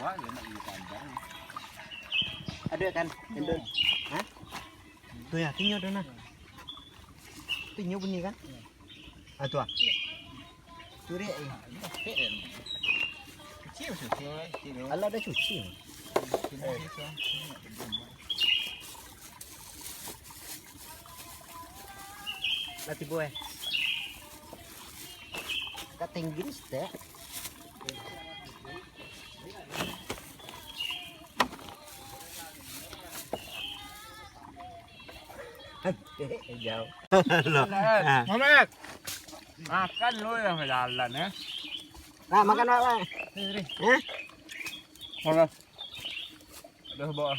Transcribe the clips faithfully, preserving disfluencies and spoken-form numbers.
Ado kan? Ado. Hah? Tu ya, tinyo tu nah. Tinyo bunyi kan? Ah, tu ah. Curi, eh. Alah, dah cuci. Lah tibo, eh. Ka tinggi ni, stek. Jauh. Loh. Ah. Muhammad. Makan lu yang jalan, ya. Nah, makan apa? Hah? Mana? Dah bawa.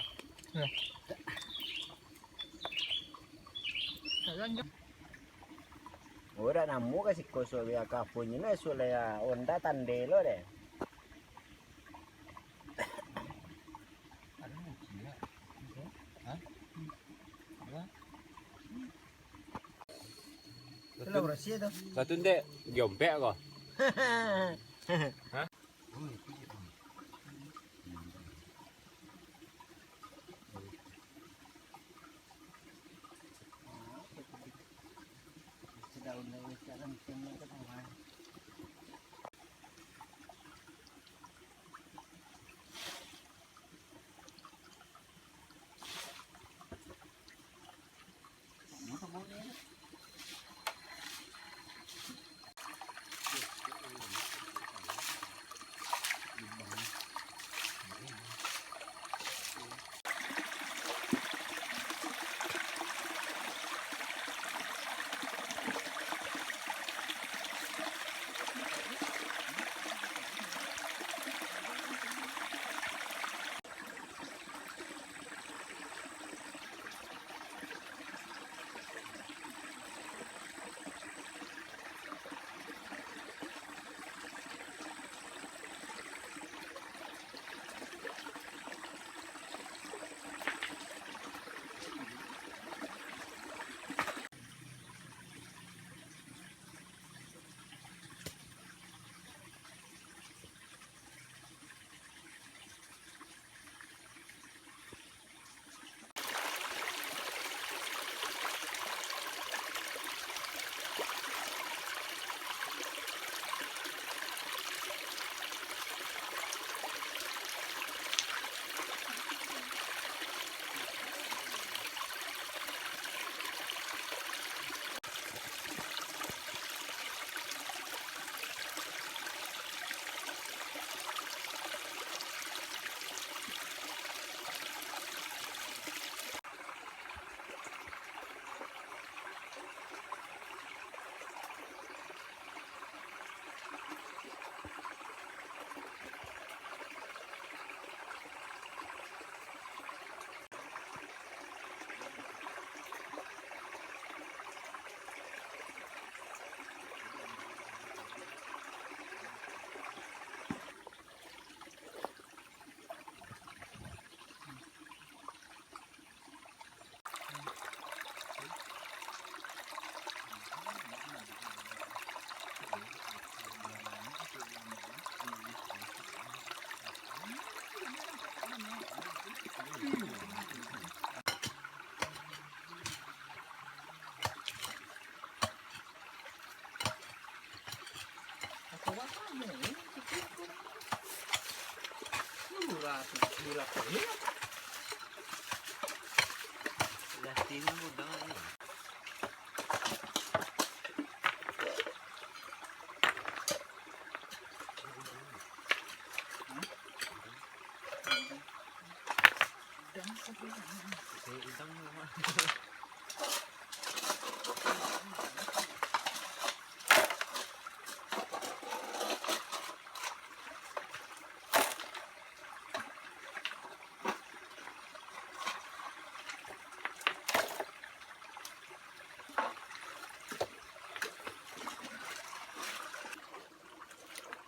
Ora namo ka siko, suak biak ka apo nyo, suak lah ya, onda tande lo deh. Satu ndek, diompek ko. Hah?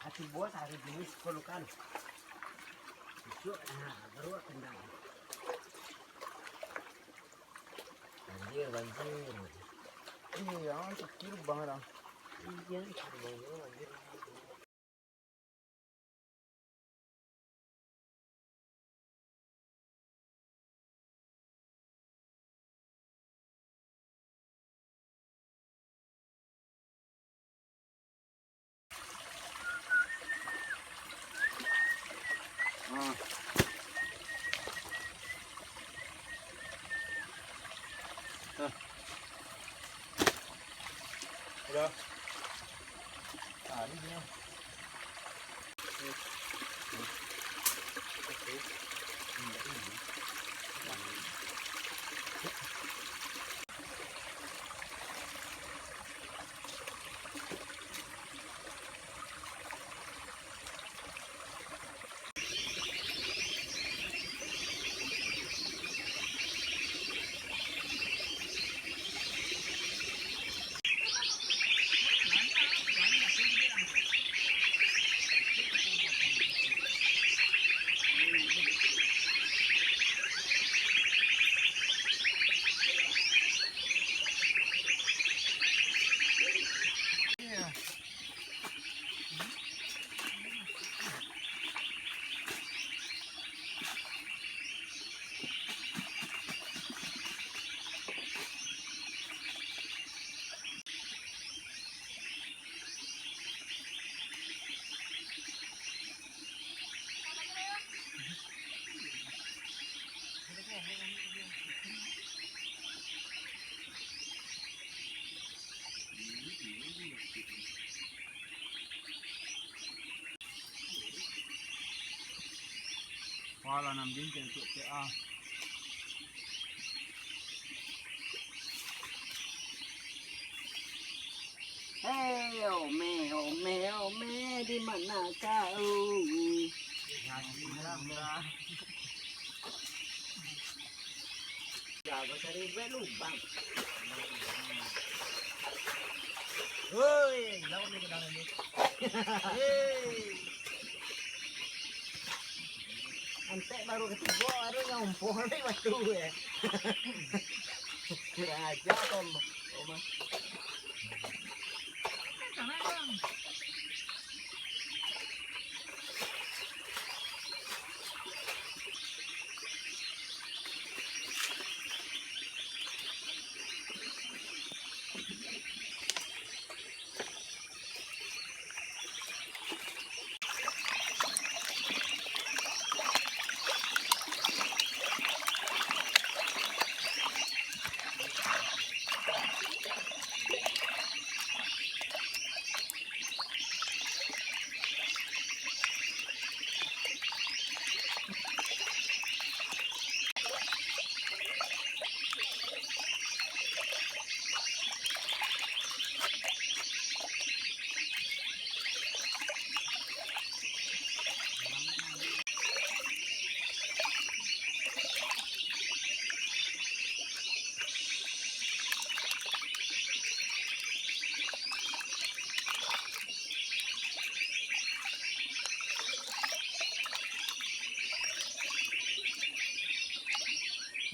Ati buah sari dulu sepuluh kali. Isuak, nah, baru akan dah. Banjir, banjir. Iya, kecil banget, ah. Iya, kecil banget, banjir. Udah. Tadi dia. Walah, nan bingkek tu, cek ah. Hei, Ome, Ome, Ome, di mana kau? Jago cari bae lubang. Woi, lawan ni kena ni. Hei. Antek baru katigo, baru nyompoh ni batu, eh. Kurang ajar, Tom. Oma.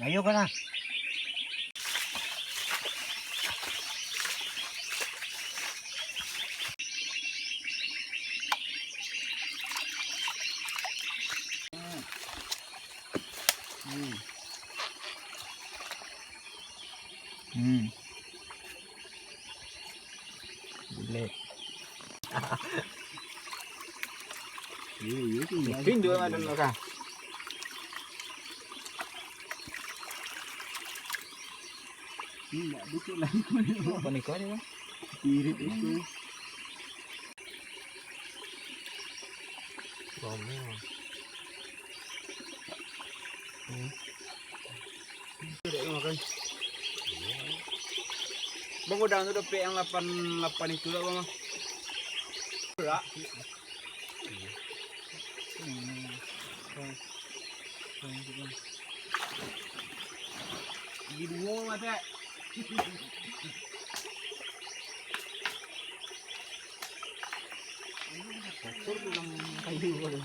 Ayo ka nah. Hmm. Hmm. Bulek. Itu indu ada nak kah? Ini ndak dikit lah. Apa ni kau ni, Bang? Irit itu. Rame, Bang. Hmm. Tidak makan. Bang, udang tu dapek yang lapan lapan itu lah, Bang. Berak. Hmm. Di duo, Tek. Kotor tulang kayu.